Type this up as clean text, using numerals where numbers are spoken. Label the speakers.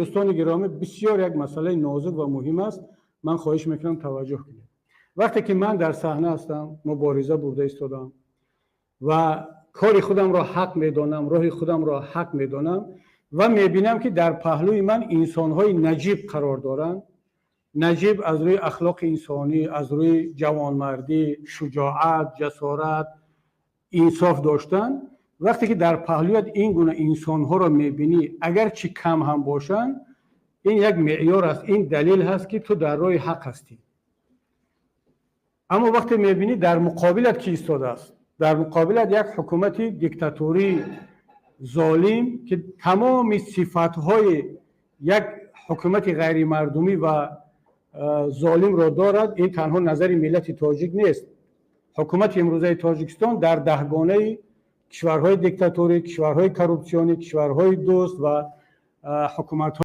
Speaker 1: Дӯстони гиромӣ, бисёр як масъалаи нозук ва муҳим аст. Ман хоҳиш мекунам, таваҷҷӯҳ кунед. Вақте ки ман дар саҳна ҳастам, мубориза бурда истодам ва кори худамро ҳақ медонам, роҳи худамро ҳақ медонам ва мебинам, ки дар паҳлӯи ман инсонҳои наҷиб қарор доранд, наҷиб аз рӯи ахлоқи инсонӣ, аз рӯи ҷавонмардӣ, шуҷоат, ҷасорат, инсоф доштан. Вақте ки дар паҳлӯят ин гуна инсонҳоро мебинӣ, агарчи кам ҳам бошанд, ин як меъёр аст, ин далел ҳаст, ки ту дар роҳи ҳақ ҳастӣ. Аммо вақте мебинӣ, дар муқобилат ки истодааст, дар муқобилат як ҳукумати диктатории золим, ки тамоми сифатҳои як ҳукумати ғайримардумӣ ва золимро дорад. Ин танҳо назари миллати тоҷик нест. Ҳукумати имрӯзаи Тоҷикистон дар даҳгонаи кишварҳои диктаторӣ, кишварҳои коррупсионӣ, кишварҳои дузд ва ҳукуматҳо